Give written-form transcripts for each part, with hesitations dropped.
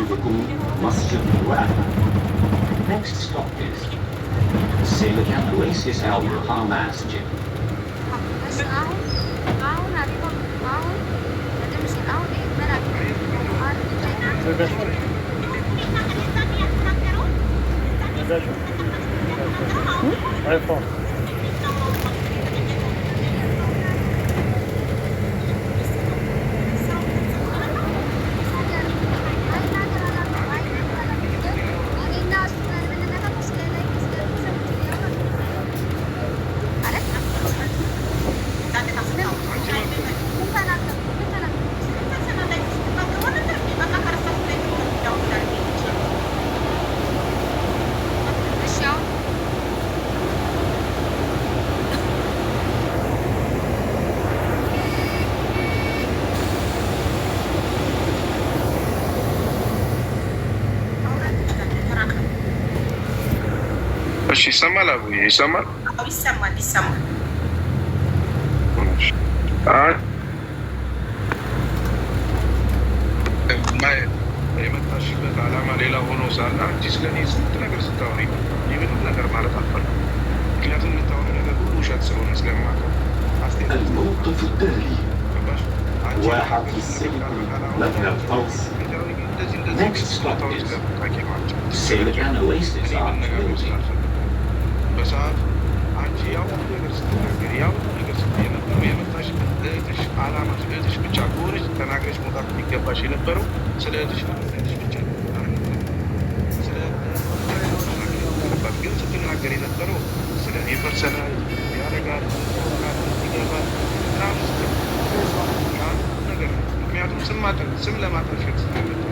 بكم مسجد الواحة. Next stop is Silicon Oasis Al Waha Masjid. እሺ አሁን አሁን ሀቢባ አሁን ትንሽ አሁን መላክ ዘጋሽው? ዘጋሽው? አይፎን። እኔና እሱ የምንነካከው ስለ life ስለ አይደል? ምን ተናገርኩ? ምን ተናገርኩ? እሺ አሁን እሺ ይሰማል? አቡዬ ይሰማል? ይሰማል፣ ይሰማል። አይ የመጣሽበት ዓላማ ሌላ ሆኖ ሳለ አንቺ ስለኔ ስንት ነገር ስታወሪ እኔ ምንም ነገር ማለት አልፈልግም። ምክንያቱም የምታወሪው ነገር ሁሉ ውሸት ስለሆነ ስለማውቀው አስተያየት الموقف التالي ገባሽ? አንቺ واحة የተናገርሽው ነገር ቃል السيليكون በቃል አሁን مبنى القوس. እንደዚህ እንደዚህ Next stop ስታወሪ is ስለምታውቂ ነው አንቺ Silicon Oasis እኔ Art መነጋገር Building. ስላልፈለኩ በሰዓቱ አንቺ ያው ሁሉ ነገር ስትናገሪ ያው ሁሉ ነገር ስትይ የነበረው የመጣሽበት እህትሽ ዓላማሽ እህትሽ ብቻ ከሆነች ተናግረሽ መውጣት የሚገባሽ የነበረው ስለ እህትሽ ነው። እህትሽ ብቻ አይደል? ስለ ተናገሪ ግን ስትናገር የነበረው ስለ እኔ personal ያደርጋል ይሆናል ይገባል ምናምን ስትል ያን ነገር ነው። ምክንያቱም ስም ለማጠልሸት ስለመጣ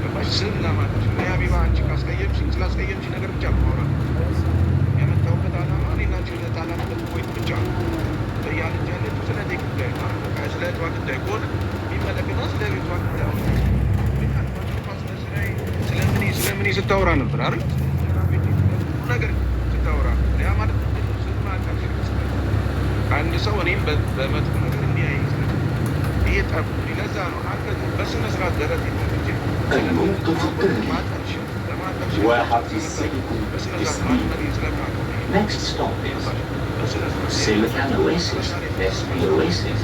ገባሽ? ስም ለማጠልሸት እኔ ሀቢባ አንቺ ካስቀየምሽኝ ስላስቀየምሽኝ ነገር ብቻ ነው ማውራት የመጣሁበት ዓላማ እኔና አንቺ የተጣላንበት point ብቻ ነው። እያለች ያለችው ስለ እኔ ጉዳይ ነው አይደል? በቃ ስለ እህቷ ጉዳይ ከሆነ የሚመለከታት ስለ እህቷ ጉዳይ ነው። ስለምኔ ስለምኔ ስታወራ ነበር አይደል? ሁሉ ነገር ስታወራ ነበር። ያ ማለት ምንድን ነው? ስም ማጠልሸት አንድ ሰው እኔም በመጥፎ ነገር እንዲያይ ይሄ ጠብ ለዛ ነው አንተ በስነ ስርዓት ደረት ይመጥቼ الموقف التالي ማጠልሸት ለማጠልሸት واحة السيليكون በስነ ስርዓት SP. ማንነት ስለማውቀው Next stop is በስነ ስርዓት Silicon Oasis SP Oasis.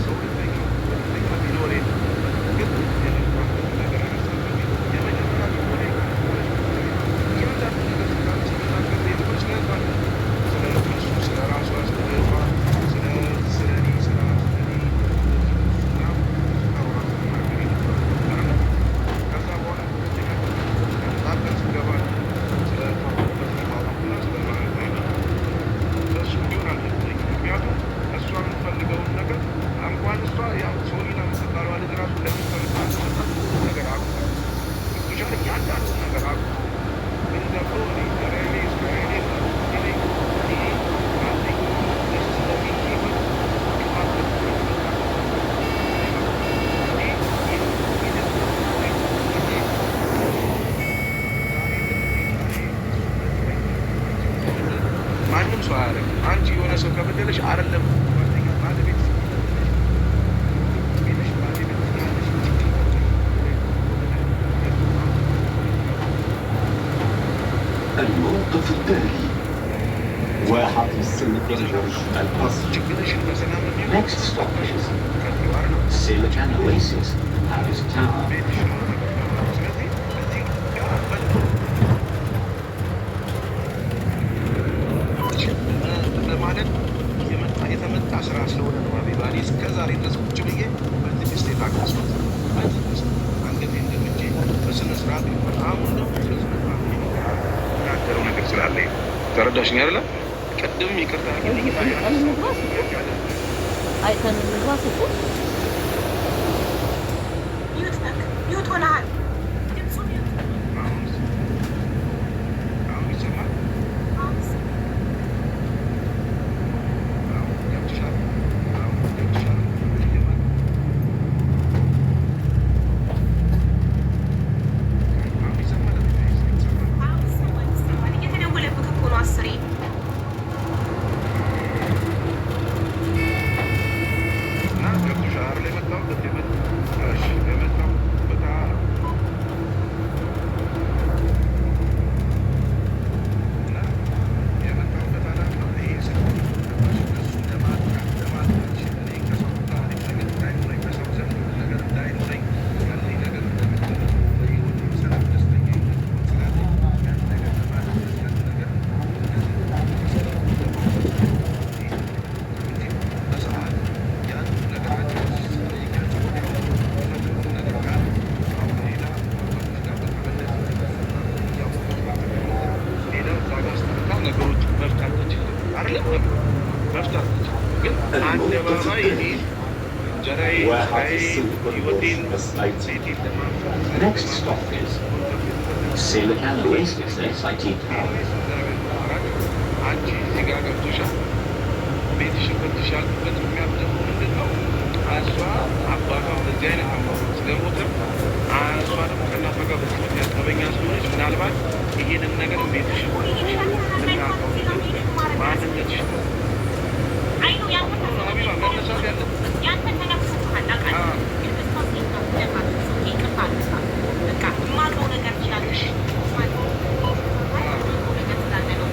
እሱ እንዲሆን አልፈልግም። ምክንያቱም እሷ የምትፈልገውን ነገር እንኳን እሷ ያው ሶሊና የምትባለዋ ልጅ ራሱ ለምን ተመጣ እንደመጣች ሁሉ ነገር አውቋል። ገብቶሻል? እያንዳንዱ ነገር አውቋል። ግን ደግሞ እኔ ስራዬ ስራዬ እኔ እኔ አንደኛ ደስ ስለሚል ህይወት ክፋት እኔ ማንም ሰው አያደርግም። አንቺ የሆነ ሰው ከበደለሽ አይደለም ጓደኛ ባለቤት ቢልሽ ባለቤት ያለሽ ችግር الموقف التالي واحة السيليكون برج القصر. ችግርሽን በሰላም የሚሆን Next stop is ከዚህ አይደል Silicon Oasis Paris Tower. ቤትሽ ነው ነገር ነው። ስለዚህ እዚህ ጋር ለማለት የመጣ የተመጣ ስራ ስለሆነ ነው። አቤባ እኔ እስከ ዛሬ ድረስ ቁጭ ብዬ በትዕግስት የታገስኩት በትዕግስት አንገቴን ደፍቼ በስነ ስርዓት ይሆን። አሁን ደግሞ ስለ ስነ ስርዓት የምናገረው ነገር ስላለ ተረዳሽኝ አይደለ? ቅድም ይቅርታ አይተን እንግባ ሱቁ። Mute ነክ mute ሆነሃል። ድምፁ mute። አሁን ይሰማል? አሁን ይሰማል። አሁን ገብቶሻል? አሁን ገብቶሻል? ይሰማል? አሁን ይሰማል? ይሰማል? አሁን ይሰማል፣ ይሰማል። እየተደወለብህ እኮ ነው አስሬ። እና ገብቶሻል አይደል? የመጣሁበት እሺ፣ የመጣሁበት በአደባባይ እኔ እንጀራዬ፣ واحة ስራዬ፣ السيليكون ህይወቴን SIT. ቤቴን ለማፍራት Next stop is Silicon Oasis SIT Tower. እግዚአብሔር ይባርክ። አንቺ እዚህ ጋር ገብቶሻል፣ ቤትሽን ፈትሽ ያልኩበት ምክንያት ደግሞ ምንድን ነው? እሷ አባቷ በዚህ አይነት አሟሟት ስለሞተ እሷ ደግሞ ከእናቷ ጋር በዚህ ምክንያት ጠበኛ ስለሆነች ምናልባት ይሄንን ነገር ቤትሽን ፈትሽ የምናውቀው ነገር ማንነትሽ ነው። አይኑ ያንተ ሀቢባ መነሳት ያለበት ያንተን ተነክሶብሃል አውቃለሁ። ግን እሷ ሴት ናት፣ ይነካል። Okay፣ ይቅርታ አልሳ በቃ የማውቀው ነገር ስላለ የማውቀው ነገር ስላለ ነው።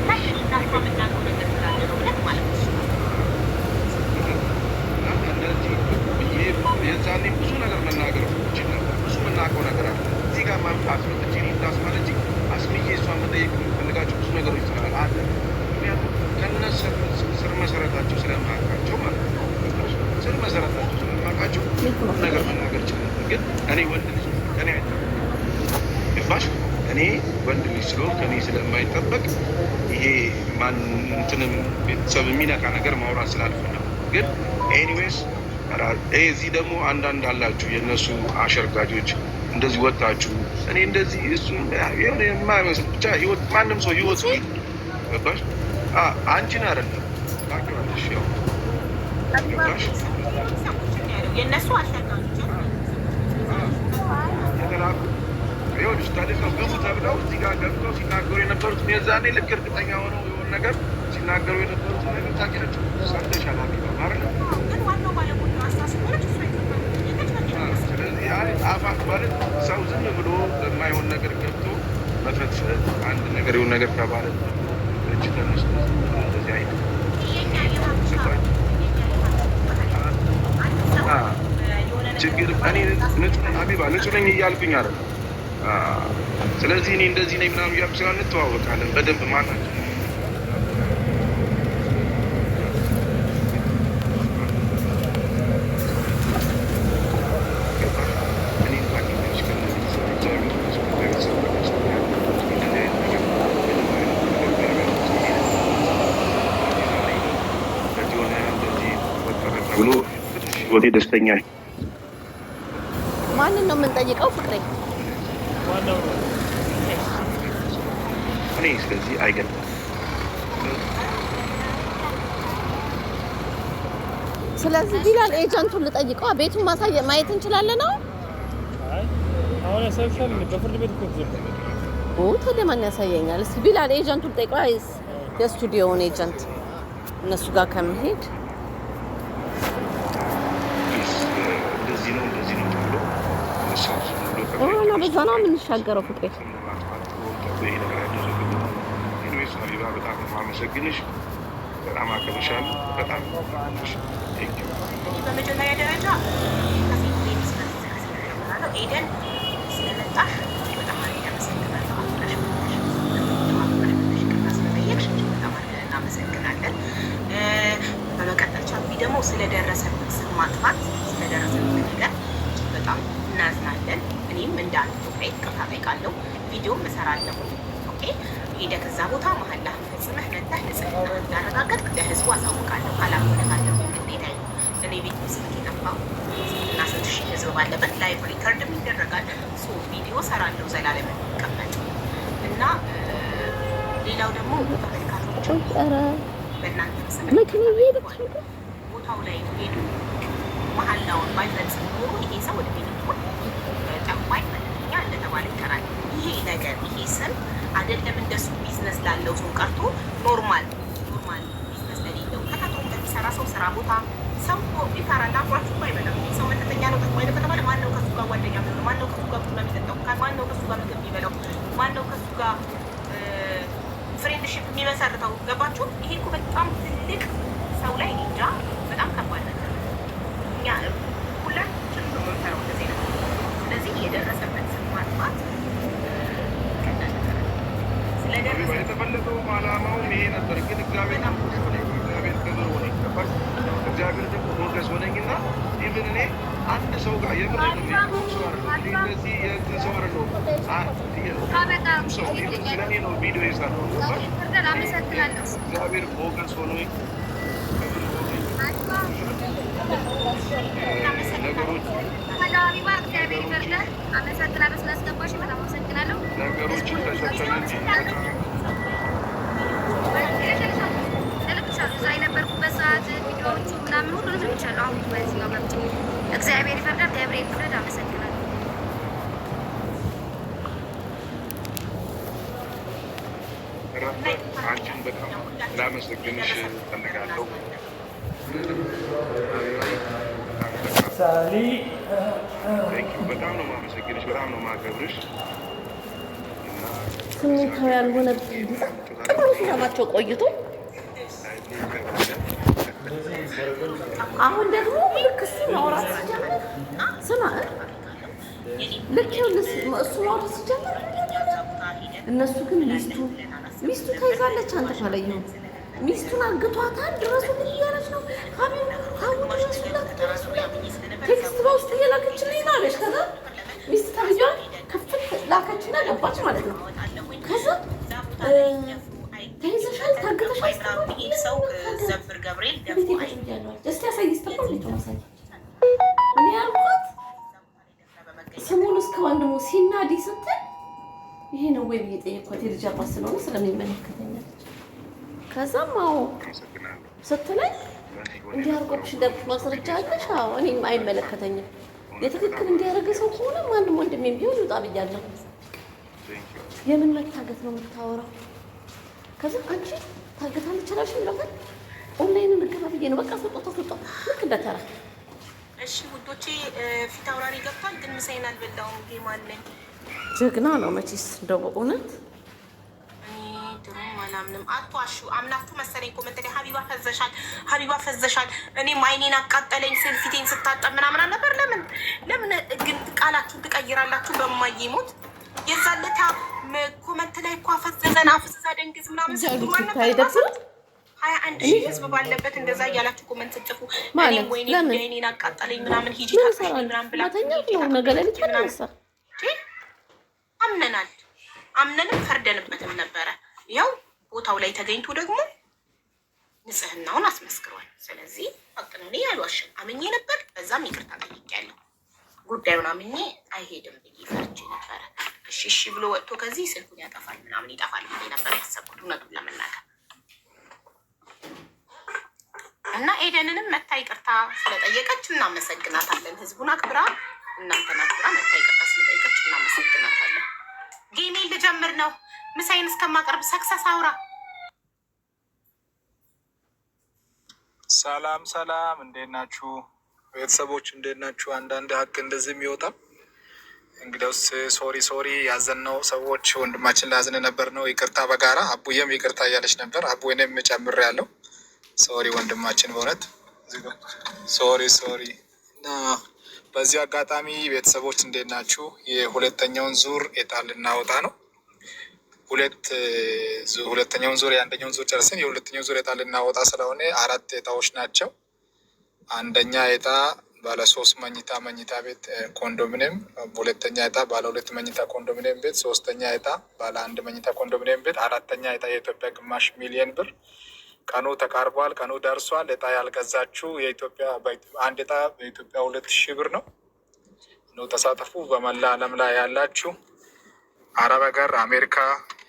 ላይ እናቷ የምናውቀው ነገር ስላለ ነው ብለህ ማለት ነው። እና እንደዚህ ብዬ የዛኔ ብዙ ነገር መናገር እችል ነበር። ብዙ የምናውቀው ነገር አለ። እዚህ ጋር ማምጣት ነው እንጂ እኔ እንዳስማለች አስምዬ እሷን መጠየቅ የምፈልጋቸው ብዙ ነገሮች ስላለ አለ። ምክንያቱም ከነ ስር መሰረታቸው ስለማውቃቸው ማለት ነው። ስር መሰረታቸው ስለማውቃቸው ብዙ ነገር መናገር እችል ነበር። ግን እኔ ወንድ ልጅ ነኝ፣ ከእኔ አይጠበቅም። ገባሽ? እኔ ወንድ ልጅ ስለሆንኩ ከእኔ ስለማይጠበቅ ይሄ ማን እንትንም ቤተሰብ የሚነካ ነገር ማውራት ስላልፈለኩ፣ ግን anyways እዚህ ደግሞ አንዳንድ አላችሁ የእነሱ አሸርጋጆች እንደዚህ ወጣችሁ እኔ እንደዚህ እሱ የሆነ የማይመስል ብቻ ህይወት ማንም ሰው ህይወት ገባሽ? አንቺን አይደለም ታውቂዋለሽ፣ ያው ገባሽ? ሰዎችን ነው ያለው የእነሱ አሸርጋጆች የተላኩ ይኸውልሽ ተልከው ግቡ ተብለው እዚህ ጋር ገብተው ሲናገሩ የነበሩት የዛኔ ልክ እርግጠኛ ሆነው የሆነ ነገር ሲናገሩ የነበሩት ነገር ታውቂያቸው ሰምተሻል ሀቢባ አይደለ? ግን ዋናው ባለጉዳዩ እሷ ስለሆነች እሷ ይቅርታ ከጠየቀች በቂ ነው። ስለዚህ አይ አፋት ማለት ሰው ዝም ብሎ በማይሆን ነገር ገብቶ መፈትፈት አንድ ነገር የሆነ ነገር ከባለ እጅ ተነስቶ ዝም ብሎ እንደዚህ አይነት የኛ የሀበሻ የኛ የሀበሻ ባህል አንድ ሰው የሆነ ነገር ችግር እኔ ንጹህ ሀቢባ ንጹህ ነኝ እያልኩኝ አይደለም። ስለዚህ እኔ እንደዚህ ነኝ ምናምን እያልኩ ስላ እንተዋወቃለን በደንብ ማናቸው እኔን ታውቂኛለሽ ከእነ ቤተሰብ እግዚአብሔር ይመስገን ከቤተሰብ ጋር ደስተኛ ነኝ። እንደዚህ አይነት ነገር ምንም አይነት ነገር እግዚአብሔር ይመስገን ዛሬ እንደዚህ ሆነ እንደዚህ ተፈጠረ ተብሎ ትንሽ ህይወቴ ደስተኛ ማንን ነው የምንጠይቀው? ፍቅሬ ዋናው ነው። እኔ ስለዚህ አይገርም። ስለዚህ ቢላል agent ኡን ልጠይቀዋ። ቤቱን ማሳየ ማየት እንችላለን አሁን? አይ አሁን ያሳይሻል እንዴ? በፍርድ ቤት እኮ ተዘጋ። ኦ ታዲያ ማን ያሳየኛል? እስኪ ቢላል agent ኡን ልጠይቀዋ። የስቱዲዮውን agent እነሱ ጋር ከምሄድ እንደዚህ ነው እንደዚህ ነው ተብሎ ሰው ዝም ብሎ ኦ ነው በዛ ነው የምንሻገረው ፍቅሬ። ስም ለማጥፋት ሆን ተብሎ ይሄ ነገር ያደረገው። Anyways ሀቢባ በጣም ነው የማመሰግንሽ፣ በጣም አከብርሻለሁ። በጣም thank you። እኔ በመጀመሪያ ደረጃ ከሴት ladies first ከሴት እጀምራለሁ። ኤደን ስለመጣሽ እጅግ በጣም አድርጌ አመሰግናለሁ። አክብረሽ መጥተሽ አክብረሽ መጥተሽ ይቅርታ ስለጠየቅሽ እጅግ በጣም አድርገን እናመሰግናለን። በመቀጠል ቻፒ ደግሞ ስለደረሰብህ ስም ማጥፋት ስለደረሰብህ ነገር እጅግ በጣም እናዝናለን። እኔም እንደ አንድ ኢትዮጵያዊ ይቅርታ ጠይቃለሁ። ቪዲዮም እሰራለሁ። Okay፣ ሄደህ ከዛ ቦታ መሀላህን ፈጽመህ መጥተህ ንጽህናህን እንዳረጋገጥክ ለህዝቡ አሳውቃለሁ። ኃላፊነት አለብኝ፣ ግዴታዬ ነው። እኔ ቤት ስልክ የጠፋው እና ስንት ሺህ ህዝብ ባለበት live record ም ይደረጋል። So ቪዲዮ ሰራለሁ ዘላለም የሚቀመጥ እና ሌላው ደግሞ ተመልካቾች ኧረ በእናንተም ስም መኪና እየሄደች ነው። ቦታው ላይ ሄዱ መሀላውን ባይፈጽም ኖሮ ይሄ ሰው እድሜ ልኩን ጠንቋይ መተተኛ እንደተባለ ይቀራል። ይሄ ነገር ይሄ ስም አይደለም እንደሱ ቢዝነስ ላለው ሰው ቀርቶ normal business ለሌለው ተቀጥሮ ለሚሰራ ሰው ስራ ቦታ ሰው እኮ ይፈራል። አብሯችሁ እኮ አይበላም። ይሄ ሰው መተተኛ ነው ጠንቋይ ነው ከተባለ ማነው ከሱ ጋር ጓደኛ የሚሆነው? ማነው ከሱ ጋር ቡና የሚጠጣው? ማነው ከሱ ጋር ምግብ የሚበላው? ማነው ከሱ ጋር friendship የሚመሰርተው? ገባችሁ? ይሄ እኮ በጣም ትልቅ ሰው ላይ እንጃ በጣም ከባድ ነገር ነው። እኛ ሁላችንም ነው የምንፈራው እንደዚህ ነው። ስለዚህ የደረሰበት ስም ማጥፋት ቀላል ነገር አይደለም። ስለደረሰ የተፈለገውም ዓላማውም ይሄ ነበር። ግን እግዚአብሔር ሞገስ ሆነኝ፣ እግዚአብሔር ክብር ሆነኝ። ገባሽ? እግዚአብሔር ደግሞ ሞገስ ሆነኝና even እኔ አንድ ሰው ጋር የምር ነው ሰው አይደለሁም። እኔ እንደዚህ የእንትን ሰው አይደለሁም። ሰው even ስለ እኔ ነው ቪዲዮ የሰራው። ገባሽ? አመሰግናለሁ። እግዚአብሔር ሞገስ ሆኖኝ ክብር ሆነኝ። ነገሮች ሀቢባ እግዚአብሔር ይፈርዳል። አመሰግናለሁ ስላስገባሽ በጣም አመሰግናለሁ። ነገሮችን ተሸፈነ እንጂ እልክሻለሁ። እዛ የነበርኩበት ሰዓት ቪዲዮዎቹ ምናምን ሁሉ እልክሻለሁ። አሁን በዚህኛው ገብቼ እግዚአብሔር ይፈርዳል። ገብርኤል ይፍረድ። አመሰግናለሁ። ረፈ አንቺን በጣም ላመሰግንሽ እፈልጋለሁ። ሳሊ Thank you። በጣም ነው የማመሰግንሽ፣ በጣም ነው የማከብርሽ እና ስሜታዊ ያልሆነ ጥሩ ሲሰማቸው ቆይቶ አሁን ደግሞ ልክ እሱ ማውራት ሲጀምር ስማ ልክ ይኸውልህ እሱ ማውራት ሲጀምር እነሱ ግን ሚስቱ ተይዛለች። አንተ ካላየኸው ሚስቱን አግቷታል። ድረሱልኝ እያለች ነው። ሀቢብ ሀቡ ድረሱላት፣ ድረሱላት text በውስጥ እየላከችልኝ ነው አለች። ከዛ ሚስት ተብዬዋ ክፍት ላከችና ገባች ማለት ነው። ከዛ ተይዘሻል፣ ታግተሻል ሰው ዘብር ገብርኤል ቤት ቁጭ ብያለሁ አለች። እስቲ ያሳይ ስትባል ልጇ ማሳየች። እኔ ያልኳት ስሙን እስከ ወንድሙ ሲናዲ ስትል ይሄ ነው ወይ ብዬ ጠየኳት። የልጅ አባት ስለሆነ ስለሚመለከተኝ አለች። ከዛም አዎ አመሰግናለሁ። ስትለኝ እንዲህ አድርጎብሽ እንዳልኩሽ ማስረጃ አለሽ? አዎ እኔም አይመለከተኝም። የትክክል እንዲያደርገ ሰው ከሆነ ማንም ወንድሜም ቢሆን ይውጣ ብያለሁ። Thank you። የምን መታገት ነው የምታወራው? ከዛ አንቺ ታግታለች አላልሽም ይሏታል። ኦንላይን እንገባ ብዬ ነው በቃ ስጦታ ስጦታ ልክ እንደተራ እሺ ውዶቼ፣ ፊት አውራሪ ገብቷል፣ ግን ምሳዬን አልበላሁም። Game አለኝ። ጀግና ነው መቼስ እንደው በእውነት እኔ ድሮም አላምንም። አትዋሹ። አምናችሁ መሰለኝ comment ላይ ሀቢባ ፈዘሻል፣ ሀቢባ ፈዘሻል። እኔም አይኔን አቃጠለኝ ስል ፊቴን ስታጠብ ምናምን አልነበር። ለምን ለምን ግን ቃላችሁን ትቀይራላችሁ? በማዬ ሞት የዛን ዕለት comment ላይ እኮ አፈዘዘን አፍዝዛ ደንግዝ ምናምን ስትሉ ማን ነበር? አይደብርም? 21,000 ህዝብ ባለበት እንደዛ እያላችሁ comment ስትጽፉ ማለት እኔም ወይኔ ለምን? አይኔን አቃጠለኝ ምናምን ሂጂ ምን ታጥበሽ እሰራለሁ? ምናምን ብላችሁ መተኛት ሂጂ ነው። ነገ ሌሊት ታጥበሽ ምናምን አልነሳ አምነናል። አምነንም ፈርደንበትም ነበረ። ያው ቦታው ላይ ተገኝቶ ደግሞ ንጽህናውን አስመስክሯል። ስለዚህ ሀቅ ነው። እኔ አልዋሽም፣ አምኜ ነበር። በዛም ይቅርታ ጠይቄያለሁ። ጉዳዩን አምኜ አይሄድም ብዬ ፈርቼ ነበረ። እሺ እሺ ብሎ ወጥቶ ከዚህ ስልኩን ያጠፋል ምናምን ይጠፋል ብዬ ነበር ያሰብኩት እውነቱን ለመናገር እና ኤደንንም መታ ይቅርታ ስለጠየቀች እናመሰግናታለን። ህዝቡን አክብራ እናንተን አክብራ መታ ይቅርታ ስለጠየቀች እናመሰግናታለን። Game ኤን ልጀምር ነው። ምሳዬን እስከማቀርብ ሰክሰስ አውራ። ሰላም ሰላም፣ እንዴት ናችሁ ቤተሰቦች? እንዴት ናችሁ? አንዳንድ ሀቅ እንደዚህ የሚወጣ እንግዲያውስ sorry sorry፣ ያዘንነው ሰዎች ወንድማችን ላዝን ነበር ነው ይቅርታ፣ በጋራ አቡዬም ይቅርታ እያለች ነበር። አቡ እኔም ጨምሬ ያለው sorry ወንድማችን፣ በእውነት sorry sorry። እና በዚህ አጋጣሚ ቤተሰቦች እንዴት ናችሁ? የሁለተኛውን ዙር እጣ ልናወጣ ነው። ሁለተኛውን ዙር የአንደኛውን ዙር ጨርሰን የሁለተኛውን ዙር እጣ ልናወጣ ስለሆነ አራት እጣዎች ናቸው። አንደኛ እጣ ባለ ሶስት መኝታ መኝታ ቤት ኮንዶሚኒየም፣ ሁለተኛ እጣ ባለ ሁለት መኝታ ኮንዶሚኒየም ቤት፣ ሶስተኛ እጣ ባለ አንድ መኝታ ኮንዶሚኒየም ቤት፣ አራተኛ እጣ የኢትዮጵያ ግማሽ ሚሊየን ብር። ቀኑ ተቃርቧል። ቀኑ ደርሷል። እጣ ያልገዛችሁ የኢትዮጵያ አንድ እጣ በኢትዮጵያ 2,000 ብር ነው። ኑ ተሳተፉ። በመላ ዓለም ላይ ያላችሁ አረብ ሀገር፣ አሜሪካ፣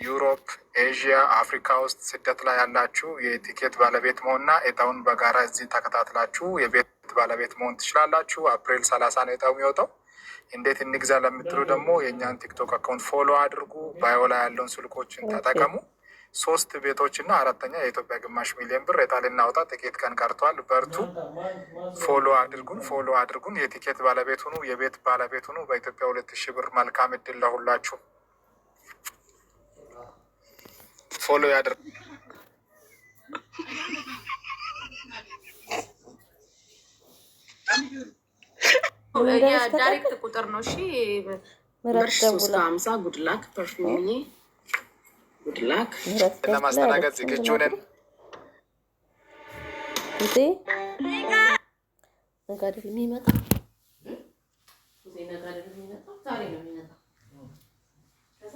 Europe፣ ኤዥያ፣ አፍሪካ ውስጥ ስደት ላይ ያላችሁ የቲኬት ባለቤት መሆንና እጣውን በጋራ እዚህ ተከታትላችሁ የቤት ባለቤት መሆን ትችላላችሁ። አፕሪል 30 ነው እጣው የሚወጣው። እንዴት እንግዛ ለምትሉ ደግሞ የእኛን ቲክቶክ account follow አድርጉ። Bio ላይ ያለውን ስልኮችን ተጠቀሙ። ሶስት ቤቶች እና አራተኛ የኢትዮጵያ ግማሽ ሚሊዮን ብር እጣ ልናወጣ ጥቂት ቀን ቀርቷል። በርቱ። Follow አድርጉን፣ follow አድርጉን። የቲኬት ባለቤት ሁኑ፣ የቤት ባለቤት ሁኑ። በኢትዮጵያ 2,000 ብር። መልካም እድል ለሁላችሁ። Follow ያድርጉ። Direct ቁጥር ነው። እሺ ምረት ብር ሶስት ደውላ ሀምሳ good luck ፐርፊውም good luck። ምረት ደውላ ለማስተናገድ ያለችው ዝግጁ ነን። እንዴ ነገ አይደል የሚመጣው? ጊዜ ነገ አይደል የሚመጣው? ዛሬ ነው የሚመጣው። ከዛ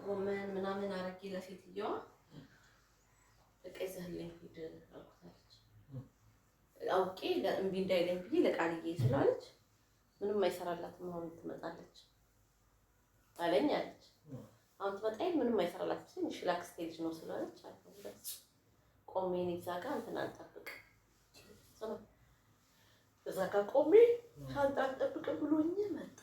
ጎመን ምናምን አረጌ ለሴትየዋ በቃ ይዘህልኝ ሂድ አልኳት አለች። አውቄ እምቢ እንዳይለኝ ብዬ ለቃልዬ ስላለች ምንም አይሰራላትም። አሁን ትመጣለች አለኝ አለች። አሁን ትመጣ ይል ምንም አይሰራላትም ሲል እሺ ላክስቴ ልጅ ነው ስላለች አልኩኝ። በስ ቆሜ እኔ እዛ ጋር እንትን አልጠብቅም፣ እዛ ጋር ቆሜ ሻንጣ አልጠብቅም ብሎኝ መጣ።